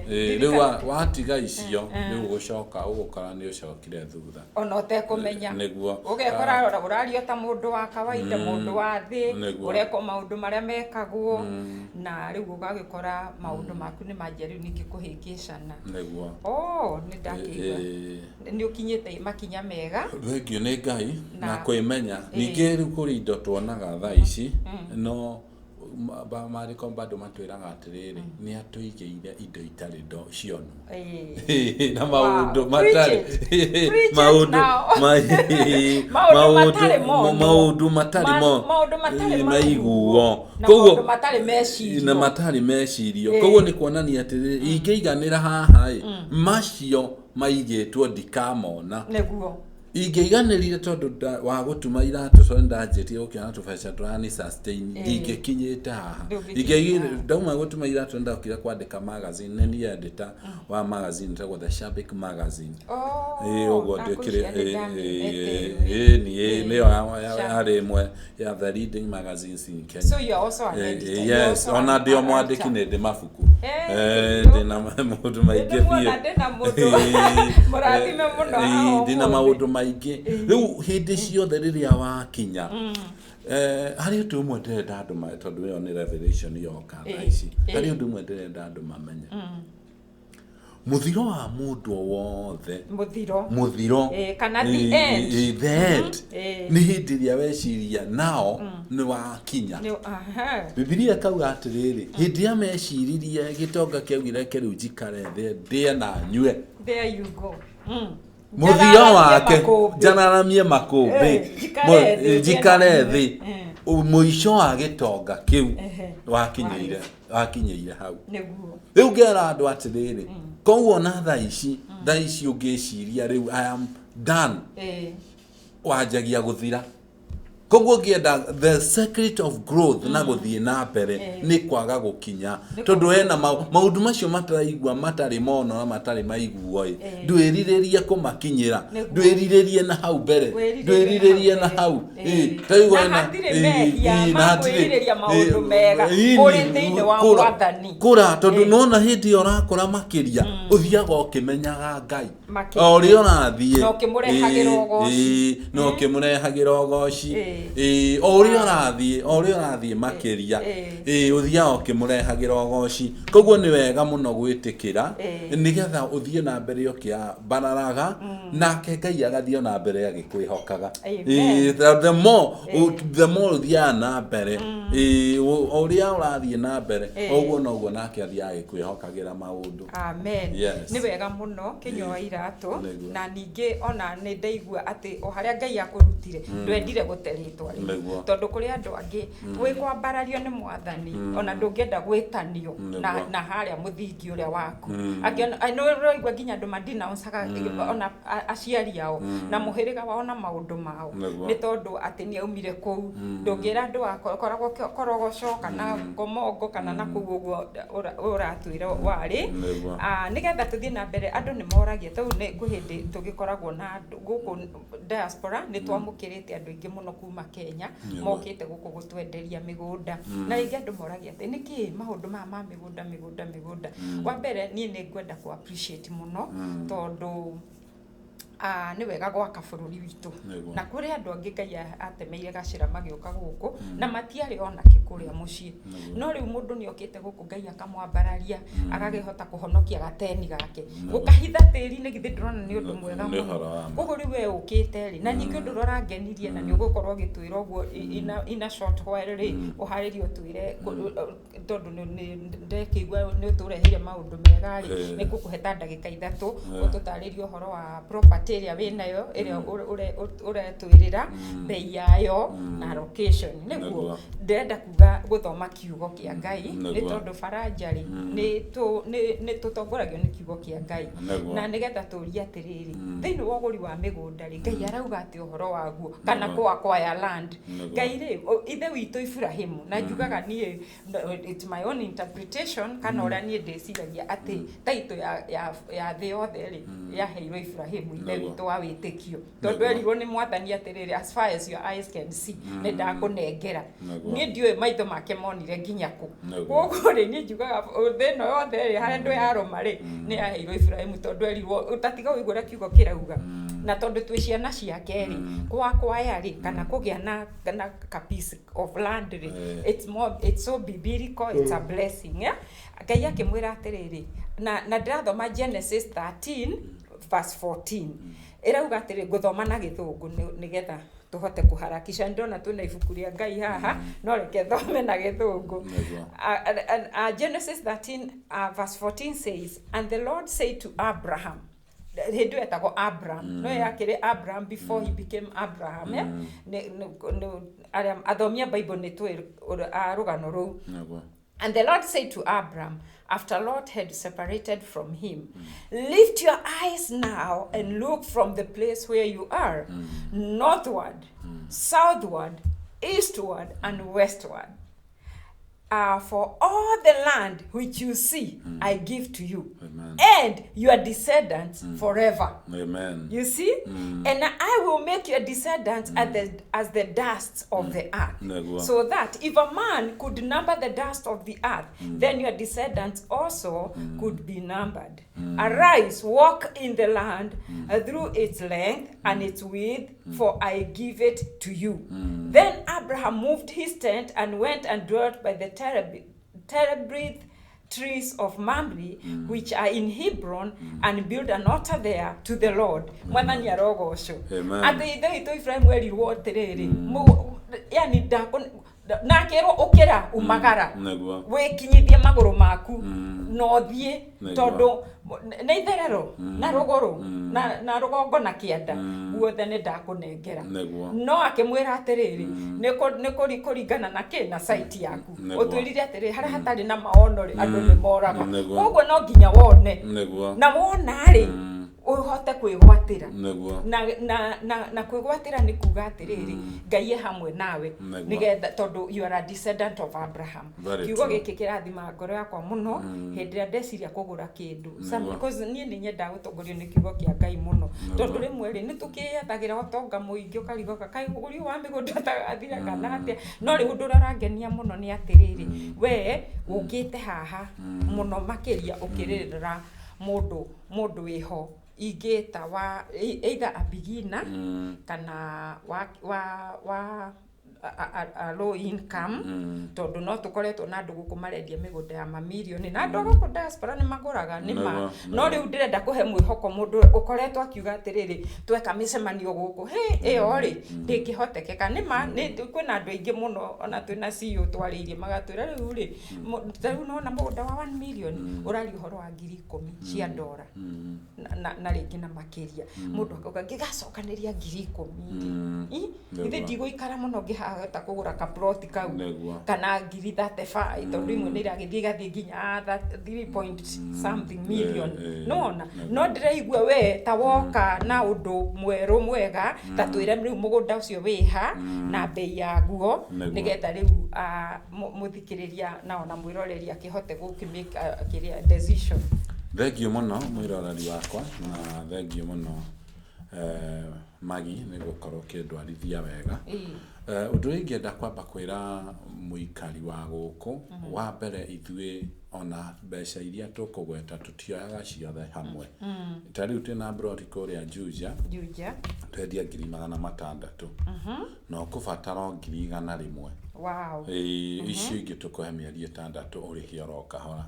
[SPEAKER 4] Rĩu watiga icio, rĩu ũgũcoka ũgũkora nĩ ũcokire thutha.
[SPEAKER 3] Ona ũtekũmenya.
[SPEAKER 4] Nĩguo.
[SPEAKER 3] Ũgekora ũraria ta mũndũ wa kawaida, mũndũ wa thĩ, ũreka maũndũ marĩa mekagwo, na rĩu ũgagĩkora maũndũ maku nĩ manjia rĩu ningĩ kũhĩngĩcana.
[SPEAKER 4] Nĩguo.
[SPEAKER 3] Nĩ ndakĩigua. Nĩ ũkinyĩte makinya mega.
[SPEAKER 4] Thank you nĩ Ngai na kwĩmenya. Ningĩ rĩu kũrĩ indo tuonaga thaa ici, no maandĩko bado matwĩraga atĩrĩrĩ, nĩ atũigĩire indo itarĩ cionwo. Na maũndũ matarĩ maũndũ matarĩ maiguo,
[SPEAKER 3] koguo na
[SPEAKER 4] matarĩ mecirio. Koguo nĩ kuonania atĩrĩrĩ, ingĩiganĩra haha ĩ, macio maigĩtwo ndikamona.
[SPEAKER 3] Nĩguo.
[SPEAKER 4] Ingĩiganĩrire tondũ wa gũtuma iratũ, tondũ ndanjĩtie gũkĩona tũbeca tũrani sustain, ndingĩkinyĩte haha. Ndauma gũtuma iratũ, ndokire kwandĩka magazine, nĩ niĩ editor wa magazine ĩtagwo The Shabik Magazine. Ũguo ndĩkĩrĩ nĩyo yarĩ ĩmwe ya the leading magazines in Kenya.
[SPEAKER 3] So you are also an editor.
[SPEAKER 4] Yes, ona ndĩ o mwandĩki, nĩ ndĩ mabuku. Ndĩna maũndũ maingĩ
[SPEAKER 3] biũ. Mũrathime mũno.
[SPEAKER 4] Ndĩna maũndũ maingĩ. Rĩu hĩndĩ ciothe rĩrĩa wakinya, Harĩ ũndũ ũmwe ndĩrenda andũ tondũ ĩyo nĩ revelation yoka thaa ici. Harĩ ũndũ ũmwe ndĩrenda andũ mamenye, mũthiro wa mũndũ o wothe,
[SPEAKER 3] Mũthiro.
[SPEAKER 4] Mũthiro.
[SPEAKER 3] Kana the end.
[SPEAKER 4] The end. Nĩ hĩndĩ ĩrĩa weciria nao nĩ wakinya. Bibilia ĩkauga atĩrĩrĩ, hĩndĩ ĩrĩa meciririe, gĩtonga kĩaugire, "Reke rĩu njikare thĩ, ndĩe na nyue."
[SPEAKER 3] There you go.
[SPEAKER 4] Mũthio
[SPEAKER 3] Njararamie
[SPEAKER 4] wake,
[SPEAKER 3] makũmbĩ.
[SPEAKER 4] njararamie makũmbĩ.
[SPEAKER 3] Njikare thĩ,
[SPEAKER 4] Njikare
[SPEAKER 3] ndĩe na
[SPEAKER 4] thĩ.
[SPEAKER 3] nyue.
[SPEAKER 4] Mũico wa gĩtonga kĩu wakinyĩire hau. Rĩu ngera andũ atĩrĩrĩ, koguo na thaa ici ũngĩciria rĩu "I am done", wanjagia gũthira. Koguo ngĩenda the secret of growth na gũthiĩ na mbere nĩ kwaga gũkinya, tondũ hena maũndũ macio mataraigua, matarĩ mono na matarĩ maiguo ĩ, ndwĩrirĩrie kũmakinyĩra. Ndwĩrirĩrie na hau mbere.
[SPEAKER 3] Wĩrirĩrie
[SPEAKER 4] Ndwĩrirĩrie na
[SPEAKER 3] mbere.
[SPEAKER 4] hau. Ta rĩu
[SPEAKER 3] Na hatirĩ mehia
[SPEAKER 4] na
[SPEAKER 3] ma
[SPEAKER 4] hatirĩ-
[SPEAKER 3] kwĩrirĩria maũndũ mega ũrĩ thĩinĩ wa Mwathani.
[SPEAKER 4] Kũra, tondũ nona hĩndĩ ĩyo ũrakũra makĩria, ũthiaga ũkĩmenyaga Ngai.
[SPEAKER 3] Makĩria.
[SPEAKER 4] O ũrĩa ũrathiĩ
[SPEAKER 3] Na ũkĩmũrehagĩra ũgoci.
[SPEAKER 4] Na ũkĩmũrehagĩra ũgoci. O ũrĩa ũrathiĩ, o ũrĩa ũrathiĩ makĩria, ũthiaga ũkĩmũrehagĩra ũgoci. Koguo nĩ wega mũno gwĩtĩkĩra nĩgetha ũthiĩ na mbere ũkĩambararaga, nake Ngai agathiĩ na mbere agĩkwĩhokaga.
[SPEAKER 3] Amen.
[SPEAKER 4] The more ũthiaga na mbere, o ũrĩa ũrathiĩ na mbere, ũguo noguo nake athiaga agĩkwĩhokagĩra maũndũ.
[SPEAKER 3] Amen.
[SPEAKER 4] Yes.
[SPEAKER 3] Nĩ wega mũno, kĩnyua wa iratũ.
[SPEAKER 4] Nĩguo.
[SPEAKER 3] Na ningĩ ona nĩ ndaigua atĩ o harĩa Ngai akũrutire, ndwendire gũte rĩtwa rĩu. Tondũ kũrĩ andũ angĩ gwĩ kwambarario nĩ Mwathani, ona ndũngĩenda gwĩtanio na, na harĩa mũthingi ũrĩa waku. Angĩ nĩ ũraigua nginya andũ madenouncaga ona aciari ao na mũhĩrĩga wao na maũndũ mao, nĩ tondũ atĩ nĩ aumire kũu. Ndũngĩra andũ a koragwo Korogoco kana Ngomongo kana na kũu ũguo ũratwĩra warĩ. Nĩgetha tũthiĩ na mbere, andũ nĩ moragia, tau nĩ kwĩ hĩndĩ tũgĩkoragwo na andũ gũkũ diaspora, nĩ twamũkĩrĩte andũ aingĩ mũno kuma Kenya mokĩte gũkũ gũtwenderia mĩgũnda, na rĩngĩ andũ moragia atĩ nĩkĩ maũndũ maya ma mĩgũnda, mĩgũnda, mĩgũnda. Wa mbere, niĩ nĩ ngwenda kũ appreciate mũno, tondũ nĩ wega gwaka bũrũri witũ. Na kũrĩ andũ angĩ Ngai atemeire gacĩra magĩũka gũkũ na matiarĩ ona kĩ kũrĩa mũciĩ. No rĩu mũndũ nĩ okĩte gũkũ, Ngai akamwambararia, agakĩhota kũhonokia gateni gake, gũkahitha tĩri-inĩ. Githĩ ndũrona nĩ ũndũ mwega
[SPEAKER 4] Nĩ
[SPEAKER 3] mũno?
[SPEAKER 4] ũhoro wa ma.
[SPEAKER 3] Koguo rĩu we ũkĩte rĩ, na ningĩ ũndũ ũrĩa ũrangenirie, na nĩ ũgũkorwo ũgĩtwĩra ũguo in a short while rĩ, ũharĩrie ũtwĩre, tondũ ndekĩigua nĩ ũtũreheire maũndũ mega rĩ, nĩ ngũkũhe ta ndagĩka 3 ũtũtarĩrie ũhoro wa property ĩrĩa wĩnayo, ĩrĩa ũretwĩrĩra bei yayo na location, nĩguo ndĩrenda kuga gũthoma kiugo kĩa Ngai, nĩ tondũ baranja rĩ, nĩ tũtongoragio nĩ kiugo kĩa Ngai. Na nĩgetha tũrie atĩrĩrĩ, thĩinĩ wa ũgũri wa mĩgũnda rĩ, Ngai arauga atĩ ũhoro waguo kana kũ acquire land? Ngai rĩ, ithe witũ Ibrahimu, na njugaga niĩ, no, it's my own interpretation kana ũrĩa niĩ ndĩciragia, atĩ taitũ ya thĩ yothe rĩ, yaheirwo Ibrahimu, ithe witũ wa wĩtĩkio, tondũ erirwo nĩ Mwathani atĩrĩrĩ, "As far as your eyes can see, nĩ ndakũnengera." Niĩ ndiũĩ maitho make monire nginya kũ. Koguo rĩ, niĩ njugaga thĩ ĩno yothe rĩ, harĩa andũ yarũma rĩ, nĩ yaheirwo Ibrahimu, tondũ erirwo ũtatiga ũigua ũrĩa kiugo kĩrauga. Na tondũ twĩ ciana ciake rĩ, kwa rĩ, kana kũgĩa na ka piece of land rĩ, it's more, it's so biblical, it's a blessing, eh? Ngai akĩmwĩra atĩrĩrĩ, na ndĩrathoma Genesis 13 verse 14, ĩrauga atĩrĩ, ngũthoma na Gĩthũngũ nĩgetha tũhote kũharakisha. Ndĩrona twĩna ibuku rĩa Ngai haha, no reke thome na Gĩthũngũ. Genesis 13 verse 14 says, "And the Lord said to Abraham," hĩndĩ ĩyo etagwo Abraham, no yakĩrĩ Abraham before he became Abraham, eh? Arĩa athomi a Bible nĩ tũĩ rũgano rũu. "And the Lord said to Abram, after Lot had separated from him, 'Lift your eyes now and look from the place where you are, northward, southward, eastward, and westward.'" For all the land which you see, I give to you,
[SPEAKER 4] Amen.
[SPEAKER 3] and your descendants forever.
[SPEAKER 4] Amen.
[SPEAKER 3] You see? And I will make your descendants as the dust of the earth.
[SPEAKER 4] Nĩguo.
[SPEAKER 3] So that if a man could number the dust of the earth, then your descendants also could be numbered. Arise, walk in the land through its length and its width, for I give it to you. Then Abraham moved his tent and went and dwelt by the terebinth trees of Mamre, which are in Hebron, and built an altar there to the Lord. Mwathani arogocwo.
[SPEAKER 4] Amen.
[SPEAKER 3] Atĩ ithe witũ Ibrahim erirwo atĩrĩrĩ, yani na akĩrwo ũkĩra umagara
[SPEAKER 4] Nĩguo.
[SPEAKER 3] wĩkinyithie magũrũ maku na ũthiĩ
[SPEAKER 4] Nĩguo.
[SPEAKER 3] tondũ nĩ itherero na rũgũrũ na rũgongo na kĩanda guothe nĩ ndakũnengera.
[SPEAKER 4] Nĩguo.
[SPEAKER 3] No akĩmwĩra atĩrĩrĩ, nĩ kũringana na kĩ na site yaku.
[SPEAKER 4] Nĩguo.
[SPEAKER 3] Ũtwĩrire atĩrĩrĩ, harĩa hatarĩ na maono rĩ, andũ nĩ moraga.
[SPEAKER 4] Nĩguo.
[SPEAKER 3] Koguo no nginya wone,
[SPEAKER 4] Nĩguo.
[SPEAKER 3] na wona rĩ, ũhote kwĩgwatĩra.
[SPEAKER 4] Nĩguo.
[SPEAKER 3] Na kwĩgwatĩra nĩ kuga atĩrĩrĩ, Ngai e hamwe nawe,
[SPEAKER 4] Nĩguo.
[SPEAKER 3] nĩgetha tondũ you are a descendant of Abraham.
[SPEAKER 4] Very
[SPEAKER 3] Kiugo
[SPEAKER 4] true.
[SPEAKER 3] gĩkĩ kĩrathima ngoro yakwa mũno hĩndĩ ĩrĩa ndeciria kũgũra kĩndũ.
[SPEAKER 4] Nĩguo.
[SPEAKER 3] Because niĩ nĩ nyendaga gũtongorio nĩ kiugo kĩa Ngai mũno,
[SPEAKER 4] Nĩguo.
[SPEAKER 3] tondũ rĩmwe rĩ, nĩ tũkĩyethagĩra ũtonga mũingĩ, ũkarigoka kaĩ ũgũri ũyũ wa mĩgũnda ũtagathira kana atĩa. No rĩu ũndũ ũrĩa ũrangenia mũno nĩ atĩrĩrĩ, we ũkĩte haha mũno makĩria ũkĩrĩrĩra mũndũ wĩho ingĩta wa either a beginner kana wa a low income, tondũ no tũkoretwo na andũ gũkũ marendia mĩgũnda ya mamirioni, na andũ a gũkũ diaspora nĩ magũraga nĩ ma.
[SPEAKER 4] Nĩguo,
[SPEAKER 3] No
[SPEAKER 4] nĩguo.
[SPEAKER 3] rĩu ndĩrenda kũhe mwĩhoko mũndũ ũkoretwo akiuga atĩrĩrĩ, tweka mĩcemanio gũkũ, hĩ, ĩyo rĩ ndĩngĩhotekeka. Nĩ ma nĩ kwĩna andũ aingĩ mũno, ona twĩna CEO twarĩirie magatwĩra rĩu rĩ, ta rĩu nona mũgũnda wa 1 million ũraria ũhoro wa 10,000 cia ndora na rĩngĩ na makĩria. Mũndũ akauga ngĩgacokanĩria 10,000 rĩ,
[SPEAKER 4] Nĩguo.
[SPEAKER 3] ithe ndigũikara mũno ngĩhota kũgũra kaploti kau,
[SPEAKER 4] Nĩguo.
[SPEAKER 3] kana ngiri 35, tondũ imwe nĩ iragĩthiĩ igathiĩ nginya 3 point something million. Nona no ndĩraigua we ta woka na ũndũ mwerũ mwega, ta twĩre rĩu mũgũnda ũcio wĩha na mbei yaguo,
[SPEAKER 4] Nĩguo.
[SPEAKER 3] nĩgetha rĩu mũthikĩrĩria na ona mwĩroreri akĩhote gũkĩmake kĩrĩa decision.
[SPEAKER 4] Thengiũ mũno mwĩroreri wakwa, na thengiũ mũno Magi nĩ gũkorwo ũkĩndwarithia wega. Ũndũ ũrĩa ingĩenda kwamba kwĩra mũikari wa gũkũ, wa mbere, ithuĩ ona mbeca iria tũkũgweta tũtioyaga ciothe hamwe. Ta rĩu twĩna mburoti kũrĩa Juja,
[SPEAKER 3] Juja.
[SPEAKER 4] twendia 600,000, na ũkũbatara o 100,000. Ĩĩ, icio ingĩ tũkũhe mĩeri 6 ũrĩhe oro kahora.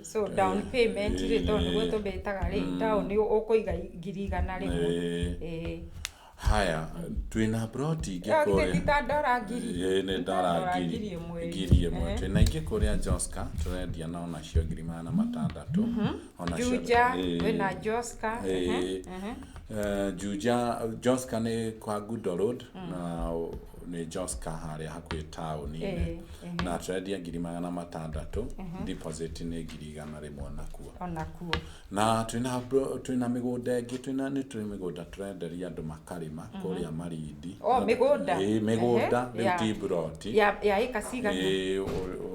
[SPEAKER 3] So down payment rĩ, tondũ nĩguo tũmĩtaga rĩ, down ũkũiga 100,000.
[SPEAKER 4] Haya, twĩna mburoti ingĩ
[SPEAKER 3] Ĩyo githĩ
[SPEAKER 4] kũrĩa
[SPEAKER 3] ti ta ndora ngiri?
[SPEAKER 4] Ĩĩ, nĩ
[SPEAKER 3] Nĩ ta
[SPEAKER 4] ndora
[SPEAKER 3] ndora
[SPEAKER 4] ngiri
[SPEAKER 3] 1,000.
[SPEAKER 4] 1,000. Twĩna ingĩ kũrĩa Joska, tũrendia na onacio 600,000 onacio.
[SPEAKER 3] Juja, wĩna Joska.
[SPEAKER 4] Juja, Joska nĩ kwa Gudo Road, na nĩ Joska harĩa hakuhĩ taũni-inĩ, na tũrendia 600,000, deposit nĩ 100,000 nakuo.
[SPEAKER 3] Onakuo.
[SPEAKER 4] Na twĩna mĩgũnda ĩngĩ, twĩna nĩ tũrĩ mĩgũnda tũrenderia andũ makarĩma kũrĩa Marindi.
[SPEAKER 3] Oh, mĩgũnda.
[SPEAKER 4] Ĩĩ, mĩgũnda, rĩu ti mburoti.
[SPEAKER 3] Ya ĩka cigana?
[SPEAKER 4] Ĩĩ,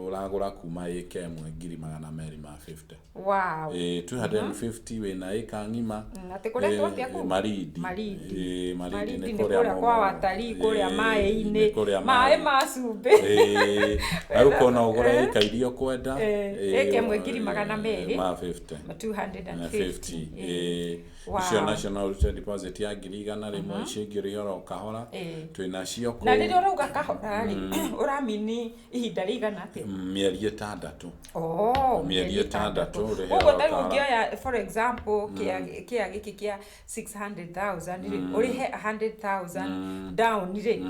[SPEAKER 4] ũragũra kuma ĩka ĩmwe 250,000.
[SPEAKER 3] Wow.
[SPEAKER 4] Ĩĩ, 250 wĩna ĩka ng'ima.
[SPEAKER 3] Atĩ kũrĩa atĩa kũu?
[SPEAKER 4] Marindi.
[SPEAKER 3] Marindi.
[SPEAKER 4] Ĩĩ, Marindi.
[SPEAKER 3] Marindi
[SPEAKER 4] nĩ
[SPEAKER 3] nĩ
[SPEAKER 4] kũrĩa
[SPEAKER 3] kũrĩa kwa watalii kũrĩa maĩ-inĩ.
[SPEAKER 4] Nĩ kũrĩa
[SPEAKER 3] maĩ ma cumbĩ.
[SPEAKER 4] Ĩĩ, na rĩu kũna ũgũre ĩka iria ũkwenda.
[SPEAKER 3] Ĩka ĩmwe 200,000.
[SPEAKER 4] Ma 50.
[SPEAKER 3] 250.
[SPEAKER 4] 50. Ĩĩ. Icio nacio no ũrute deposit ya 100,000, icio ingĩ ũrĩhe oro kahora. Twĩnacio
[SPEAKER 3] Na
[SPEAKER 4] kũu.
[SPEAKER 3] rĩrĩa ũrauga kahora rĩ, ũramini ihinda rĩigana atĩa?
[SPEAKER 4] Mĩeri 6.
[SPEAKER 3] Oh,
[SPEAKER 4] Mĩeri 6 ũrĩhe
[SPEAKER 3] Koguo
[SPEAKER 4] oro
[SPEAKER 3] ta rĩu
[SPEAKER 4] kahora.
[SPEAKER 3] ũngĩoya for example kĩa gĩkĩ kĩa 600,000 rĩ, ũrĩhe 100,000 down rĩ,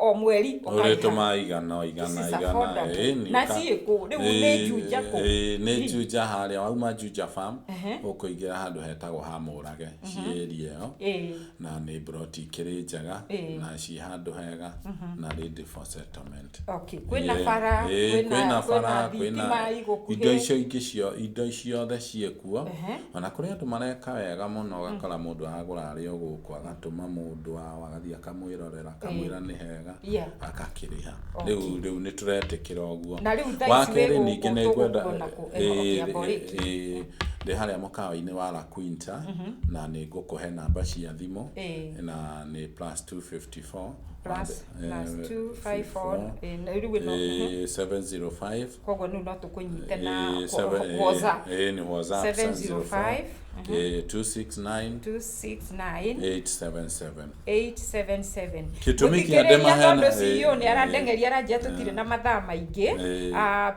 [SPEAKER 3] o mweri ũkarĩha.
[SPEAKER 4] Ũrĩtũma igana o igana
[SPEAKER 3] This is
[SPEAKER 4] igana.
[SPEAKER 3] affordable.
[SPEAKER 4] Ĩĩ, nĩ
[SPEAKER 3] Na ciĩ kũ? Rĩu nĩ Juja kũ?
[SPEAKER 4] Ĩĩ, nĩ Juja harĩa wauma Juja Farm ũkũingĩra handũ hetagwo ha Mũrage, ciĩ area ĩyo. Na nĩ mburoti ikĩrĩ njega, na ciĩ handũ hega na ready for settlement.
[SPEAKER 3] Okay, kwĩna bara,
[SPEAKER 4] Kwĩna bara,
[SPEAKER 3] thitima
[SPEAKER 4] kwĩna
[SPEAKER 3] igũkuhĩ.
[SPEAKER 4] Indo icio ingĩ cio, indo ciothe ciĩkuo. Ona kũrĩ andũ mareka wega mũno, ũgakora mũndũ aragũra arĩ o gũkũ, agatũma mũndũ wao agathiĩ akamwĩrorera, akamwĩra nĩ hega, akakĩrĩha. Rĩu nĩ tũretĩkĩra ũguo.
[SPEAKER 3] Na rĩu thaa
[SPEAKER 4] Wa
[SPEAKER 3] ici wĩ
[SPEAKER 4] kerĩ
[SPEAKER 3] gũkũ,
[SPEAKER 4] ningĩ nĩ ngwenda
[SPEAKER 3] tũgũkuona kũ? Kĩambo rĩkĩ.
[SPEAKER 4] Ndĩ harĩa mũkawa-inĩ wa La Quinta, na nĩ ngũkũhe namba cia thimũ, na nĩ +254
[SPEAKER 3] Plus 254, na rĩu ĩno,
[SPEAKER 4] 705.
[SPEAKER 3] Koguo rĩu no tũkũnyite na
[SPEAKER 4] Seven,
[SPEAKER 3] WhatsApp.
[SPEAKER 4] Nĩ WhatsApp.
[SPEAKER 3] 705,
[SPEAKER 4] 705, 269
[SPEAKER 3] 269
[SPEAKER 4] 877.
[SPEAKER 3] 877.
[SPEAKER 4] Gĩtũmi kĩa
[SPEAKER 3] Mũthikĩrĩria,
[SPEAKER 4] ndĩmaheana-
[SPEAKER 3] tondũ CEO nĩ arandengeria, aranjia tũtirĩ na mathaa maingĩ.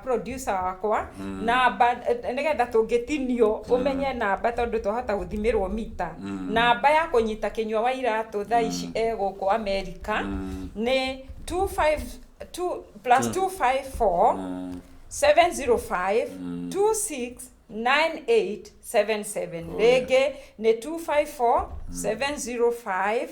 [SPEAKER 3] Producer wakwa, namba, nĩgetha tũngĩtinio ũmenye namba, tondũ twahota gũthimĩrwo mita. Namba ya kũnyita Kĩnyua wa Iratũ thaa ici e gũkũ America nĩ 25 2 +254 705 269877.
[SPEAKER 4] Oh, yeah.
[SPEAKER 3] Rĩngĩ nĩ 254 705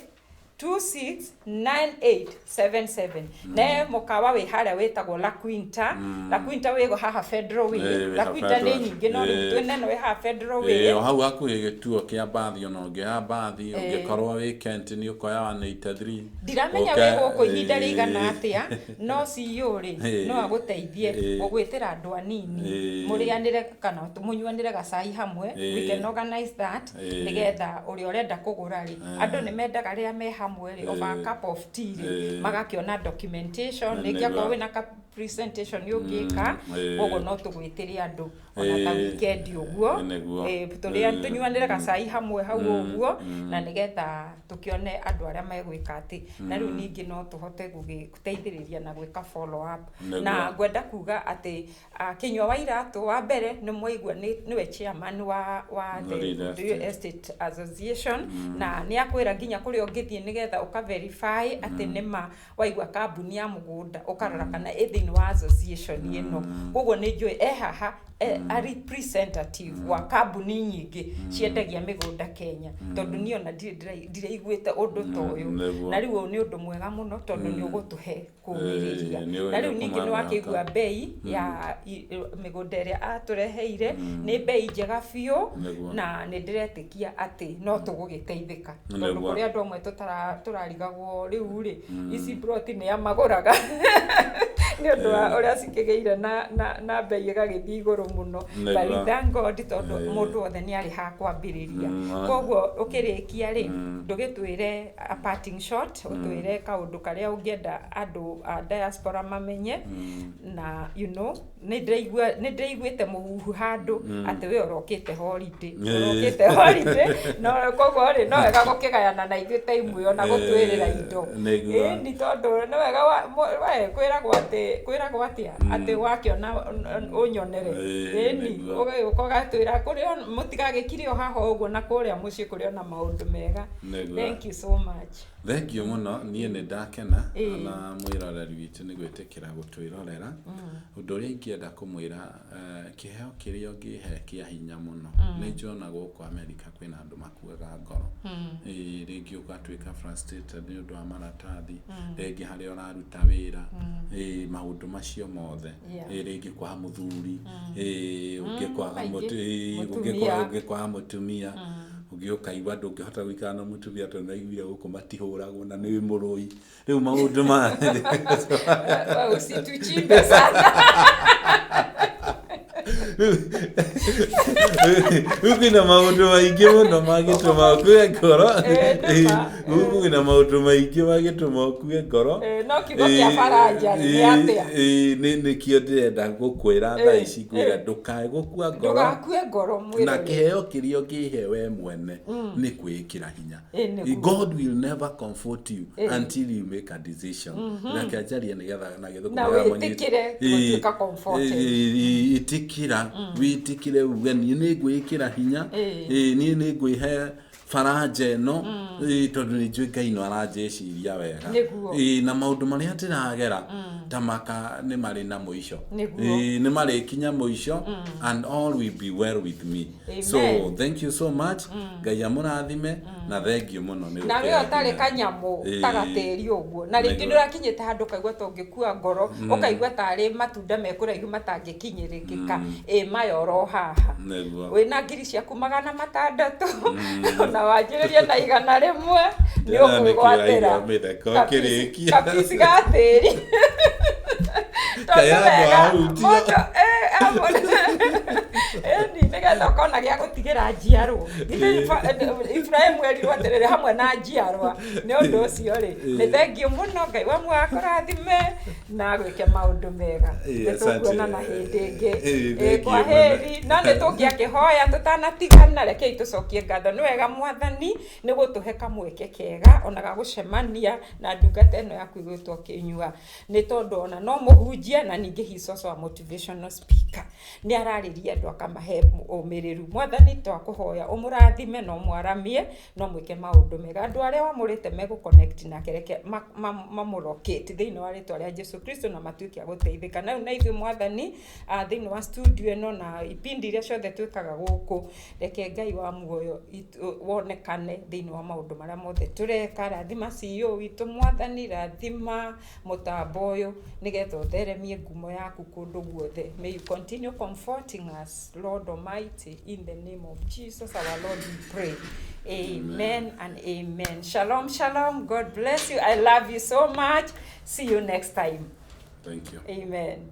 [SPEAKER 3] 269877. Ne mũkawa wĩ harĩa wĩtagwo La Quinta. La Quinta wĩ haha Federal Way.
[SPEAKER 4] Wĩ
[SPEAKER 3] La
[SPEAKER 4] haha
[SPEAKER 3] Quinta nĩ
[SPEAKER 4] Federal.
[SPEAKER 3] nyingĩ, no rĩu twĩna ĩno wĩ haha Federal Way.
[SPEAKER 4] O hau hakuhĩ gĩtuo kĩa mbathi, ona ũngĩoya mbathi, ũngĩkorwo wĩ Kent nĩ ũkoya 183.
[SPEAKER 3] Ndiramenya wĩ gũkũ ihinda rĩigana atĩa, no CEO rĩ, no agũteithie gũgwĩtĩra andũ anini, mũrĩanĩre kana mũnyuanĩre gacai hamwe. We can organize that, nĩgetha ũrĩa ũrenda kũgũra rĩ, andũ nĩ mendaga rĩrĩa me hamwe rĩ, over a cup of tea rĩ, magakĩona documentation. Rĩngĩ akorwo wĩna ka presentation ũngĩka, koguo no tũgwĩtĩre andũ ona ta weekend ũguo.
[SPEAKER 4] Nĩguo.
[SPEAKER 3] Tũrĩa tũnyuanĩre gacai hamwe hau ũguo, na nĩgetha tũkĩone andũ arĩa megwĩka atĩ. Na rĩu ningĩ no tũhote gũteithĩrĩria na gwĩka follow up. Na ngwenda kuga atĩ Kĩnyua wa Iratũ, wa mbere nĩ mwaigua nĩwe chairman wa the
[SPEAKER 4] Real Estate.
[SPEAKER 3] Real Estate Association, na nĩ akwĩra nginya kũrĩa ũngĩthiĩ nĩgetha ũka verify atĩ nĩma waigua kambuni ya mũgũnda, ũkarora kana ĩ thĩinĩ wa association ĩno. Koguo nĩ njũĩ e haha a representative wa kambuni nyingĩ ciendagia mĩgũnda Kenya, tondũ niĩ ona ndirĩ ndiraiguĩte ũndũ ta ũyũ. Na rĩu ũyũ nĩ ũndũ mwega mũno, tondũ nĩ ũgũtũhe kũmĩrĩria. Na rĩu ningĩ nĩ wakĩigua mbei ya mĩgũnda ĩrĩa atũreheire nĩ mbei njega biũ. Na nĩ ndĩretĩkia atĩ no tũgũgĩteithĩka, tondũ kũrĩ andũ amwe tũrarigagwo rĩu rĩ, ici ploti nĩ amagũraga nĩ ũndũ wa ũrĩa cikĩgĩire na mbei ĩgagĩthiĩ igũrũ mũno. But we thank God, tondũ mũndũ wothe nĩ arĩ ha kwambĩrĩria. Koguo ũkĩrĩkia rĩ, ndũgĩtwĩre a parting shot, ũtwĩre kaũndũ karĩa ũngĩenda andũ a diaspora mamenye. Na nĩ ndĩraiguĩte mũhuhu handũ atĩ we ũrokĩte holiday, ũrokĩte holiday, no koguo rĩ, no wega gũkĩgayana na ithuĩ ta imwe, ona gũtwĩrĩra indo. Ĩni, tondũ nĩ wega we kwĩragwo atĩa atĩ wakĩona ũnyonere. Ĩni, ũgagĩũka ũgatwĩra kũrĩa mũtigagĩkire o haha ũguo, na kũrĩa mũciĩ kũrĩ ona maũndũ mega. Thank you so much.
[SPEAKER 4] Thank you mũno, niĩ nĩ ndakena na mwĩroreri witũ nĩ gwĩtĩkĩra gũtwĩrorera. Ũndũ ũrĩa ingĩenda kũmwĩra, kĩheo kĩrĩa ũngĩhe kĩa hinya mũno, nĩ njona gũkũ Amerika kwĩna andũ makuaga ngoro. Rĩngĩ ũgatuĩka frustrated nĩ ũndũ wa maratathi, rĩngĩ harĩa ũraruta wĩra, maũndũ macio mothe. Rĩngĩ kwaga mũthuri, ũngĩ kwaga
[SPEAKER 3] Maingĩ.
[SPEAKER 4] ũngĩ
[SPEAKER 3] Mũtumia.
[SPEAKER 4] kwaga, ũngĩ kwaga mũtumia, ũngĩ ũkaigua ndũngĩhota gũikara na mũtumia tondũ naiguire gũkũ matihũragwo na nĩ mũrũi. Rĩu maũndũ ma
[SPEAKER 3] Wewe usituchimbe sana.
[SPEAKER 4] Rĩu kwĩna maũndũ maingĩ mũno mangĩtũma ũkue ngoro.
[SPEAKER 3] Nĩma.
[SPEAKER 4] Gũkũ kwĩna maũndũ maingĩ mangĩtũma ũkue ngoro.
[SPEAKER 3] No kiugo kĩa baranja nĩ atĩa?
[SPEAKER 4] Nĩkĩo ndĩrenda gũkwĩra thaa ici, ngwĩra ndũkae gũkua ngoro.
[SPEAKER 3] Ndũgakue ngoro,
[SPEAKER 4] Na
[SPEAKER 3] mwĩroreri.
[SPEAKER 4] kĩheo kĩrĩa ũngĩhe we mwene nĩ kwĩĩkĩra hinya.
[SPEAKER 3] Nĩguo.
[SPEAKER 4] God will never comfort you until you make a decision. Reke njarie nĩgetha na gĩthũngũ
[SPEAKER 3] Na
[SPEAKER 4] nĩgetha mũnyite.
[SPEAKER 3] wĩtĩkĩre gũtuĩka comforted.
[SPEAKER 4] Ĩtĩkĩra, wĩtĩkĩre uge niĩ nĩ ngwĩĩkĩra hinya. Niĩ nĩ ngwĩhe Bara nja ĩno. Ĩĩ, tondũ nĩ njũĩ Ngai no aranjĩciria wega. Ĩĩ, na maũndũ marĩa ndĩragera ta maka nĩ marĩ na mũico. Ĩĩ, nĩ marĩkinya mũico and all will be well with me. So thank you so much. Ngai amũrathime na thank you mũno nĩ
[SPEAKER 3] Na we ũtarĩ kanyamũ ta gatĩri ũguo, na rĩngĩ nĩ ũrakinyĩte handũ ũkaigua ta ũngĩkua ngoro, ũkaigua tarĩ matunda me kũraihu matangĩkinyĩrĩkĩka, ĩ maya oro haha. Wĩna ngiri ciaku 600, na wanjĩrĩrie na 100, nĩ
[SPEAKER 4] Ndĩrona nĩkĩo
[SPEAKER 3] ũkwĩgwatĩra
[SPEAKER 4] waigua mĩtheko ũkĩrĩkia.
[SPEAKER 3] Kapici ga tĩri. Tondũ
[SPEAKER 4] Kaĩ andũ
[SPEAKER 3] wega,
[SPEAKER 4] ahutio.
[SPEAKER 3] mũndũ, ĩni nĩgetha ũkona gĩa gũtigĩra njiarwo. Githĩ Ibrahim erirwo atĩrĩrĩ hamwe na njiarwa. Nĩ ũndũ ũcio rĩ, nĩ thengiũ mũno, Ngai wa muoyo akũrathime na gwĩke maũndũ mega.
[SPEAKER 4] Ĩĩ,
[SPEAKER 3] Nĩ tũkuonana
[SPEAKER 4] asante.
[SPEAKER 3] hĩndĩ ĩngĩ.
[SPEAKER 4] Ĩĩ,
[SPEAKER 3] Ĩĩ,
[SPEAKER 4] thengiũ
[SPEAKER 3] kwa
[SPEAKER 4] mũno.
[SPEAKER 3] heri. No nĩ tũngĩakĩhoya tũtanatigana, rekei tũcokie ngatho. Nĩ wega Mwathani nĩ gũtũhe kamweke kega ona ga gũcemania na ndungata ĩno yaku ĩgwĩtwo Kĩnyua, nĩ tondũ ona no mũhunjia na ningĩ he is also a motivational speaker. Nĩ ararĩria andũ akamahe ũmĩrĩru. Mwathani twakũhoya ũmũrathime na ũmwaramie na ũmwĩke maũndũ mega. Andũ arĩa wamũrĩte megũ connect nake, reke mamũlocate thĩinĩ wa rĩtwa rĩa Jesu Kristo na matuĩke a gũteithĩka. Na rĩu na ithuĩ Mwathani, thĩinĩ wa studio ĩno na ipindi iria ciothe twĩkaga gũkũ, reke Ngai wa muoyo wonekane thĩinĩ wa maũndũ marĩa mothe tũreka. Rathima CEO witũ Mwathani, rathima mũtambo ũyũ nĩgetha ũtheremie ngumo yaku kũndũ guothe. May you continue comforting us, Lord Almighty, in the name of Jesus our Lord we pray. Amen and amen. Shalom, shalom. God bless you. I love you so much. See you next time.
[SPEAKER 4] Thank you.
[SPEAKER 3] Amen.